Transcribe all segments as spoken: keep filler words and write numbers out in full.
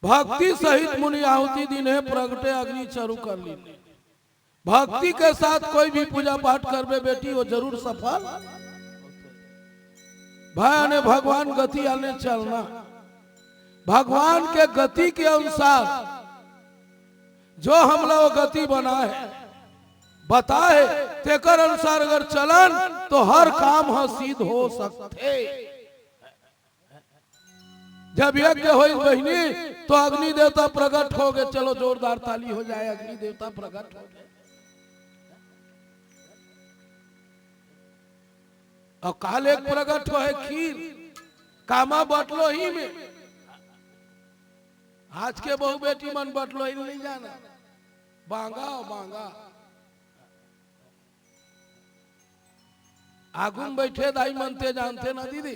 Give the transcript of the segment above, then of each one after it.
भक्ति सहित मुनि आहुति दीन्हे, प्रगटे अग्नि चरु कर लीन्हे। भक्ति के साथ कोई भी पूजा पाठ करबे बेटी, वो जरूर सफल। भाई, आने भगवान गति आने चलना, भगवान के गति के अनुसार जो हमला वो गति बना है, बता है, तेकर अनुसार अगर चलन तो हर काम ह सिद्ध हो सकथे। जब यज्ञ होइस बहिनी, तो अग्नि देवता प्रकट हो गए। चलो, जोरदार ताली हो जाए, अग्नि देवता प्रकट हो गए। अउ काल एक प्रकट हो है खीर, कामा बटलोही में। आज के बहू बेटी मन बटलोही नहीं जाना, बांगा हो बांगा। आगू में बैठे दाई मन ते जानते ना दीदी,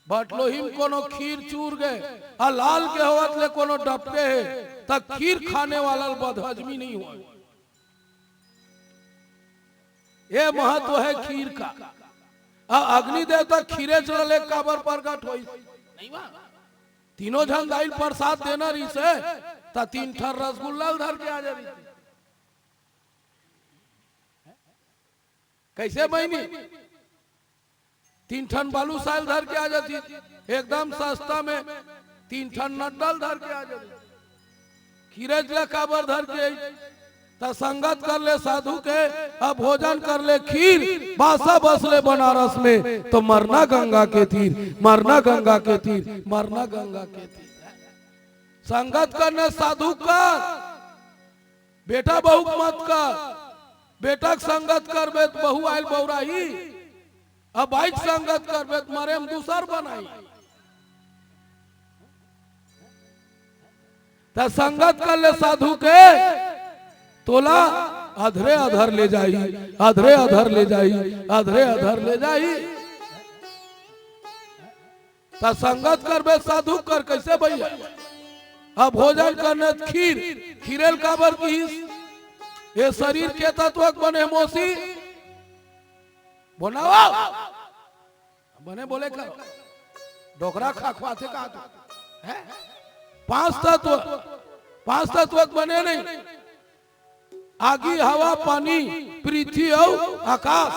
बटलोही में कोनो खीर चूर गए, आ लाल के होवत ले कोनो डपके है, त खीर खाने वाला ल बदहजमी नहीं होय। ये महत्व है खीर का। आ अग्नि देवता खीरे चढ़ले काबर प्रगट होई? नहीं बा। तीनों झन दाई ल प्रसाद देना रहिसे, त तीन ठन रसगुल्ला ल धर के आ जा रहिसे। कैसे बहिनी? तीन ठन बालूशाही ल धर के आ जाती, एकदम सस्ता में तीन ठन नड्डा ल धर के आ जाती। खीरेच ला काबर धर के आई? त संगत कर ले साधु के, अब भोजन कर ले खीर, बासा बस ले बनारस में, तो मरना गंगा के तीर, मरना गंगा के तीर, मरना गंगा के तीर। संगत करने साधु कर, बेटा बहू के मत कर, बेटा के संगत करबे त बहू आइल बौराही, अब बाई के संगत करबे त मरे में दूसर बनाई। त संगत कर ले साधु के, तोला अधरे अधर ले जाही, अधरे अधर ले जाही, अधरे अधर ले जाही। त संगत करबे साधु कर, कैसे भैया? अब भोजन करने त खीर, खीरेल काबर किहिस? ये शरीर के तत्व के बने मोसी बनावा, बने बोले कर, डोकरा खा खवाथे का तू? हैं? पांच तत्व, पांच तत्व के बने नहीं। आगी, हवा, पानी, पृथ्वी अउ आकाश,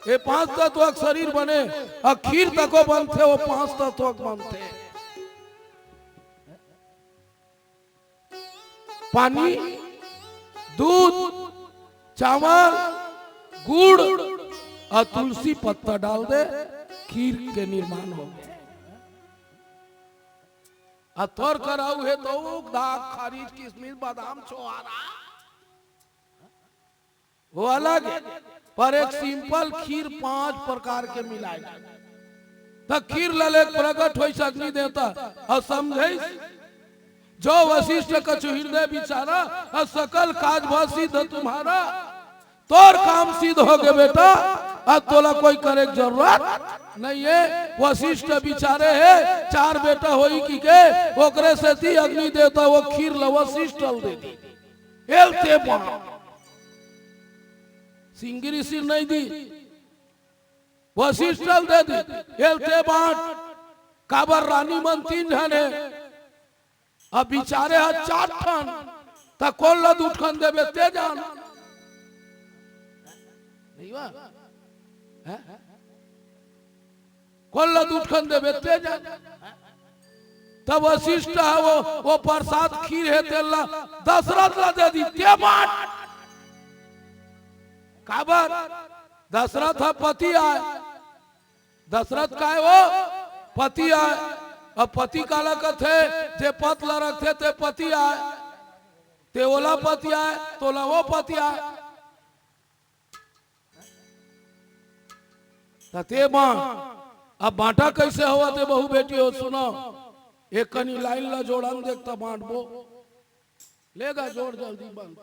ये पांच तत्व के शरीर बने, अउ खीर तको बनथे, वो पांच तत्व के बनथे। पानी, दूध, चावल, गुड़ अउ तुलसी पत्ता डाल दे, खीर के निर्माण हो गए। अउ तोर कराऊ है तो दाख, खारिज, किशमिश, बादाम, छोहारा, वो अलग है, पर एक simple खीर पांच प्रकार के मिलाए। त खीर ल लेके प्रगट होइस अग्नि देवता अउ समझाइस, जो वशिष्ठ कछु हृदय विचारा, अउ सकल काज भा सिद्ध तुम्हारा। तोर काम सिद्ध हो गए बेटा, अब तोला कोई करे के जरूरत नहीं है। वशिष्ठ विचारे है, चार बेटा होई कि के, ओकरे सेती अग्नि देवता वो खीर ल वशिष्ठ ल दे दी। एल ते बांट। सिंगी ऋषि नहीं दी, वशिष्ठ ल दे दी। एल ते बांट। काबर रानी मन तीन झन है, अब विचारे ह चार ठन, त कोन ल दू ठन देबे ते जान। नहीं बा? हैं? कोन ल दू ठन देबे ते जान। तब वशिष्ठ ह वो, वो प्रसाद खीर है तेला दशरथ ल दे दी, ते बांट। काबर? दशरथ ह पति आय, दशरथ काय वो पति आय। अब पति काला कथे? जे पत ल रखथे ते पति आय, ते ओला पति आय, तोला वो पति आय। त ते बांट। अब बांटा कैसे होवत हे बहू बेटी हो, सुनो, एक कनी लाइन ला जोड़न देख त बांटबो। लेगा जोड़ जल्दी बंद।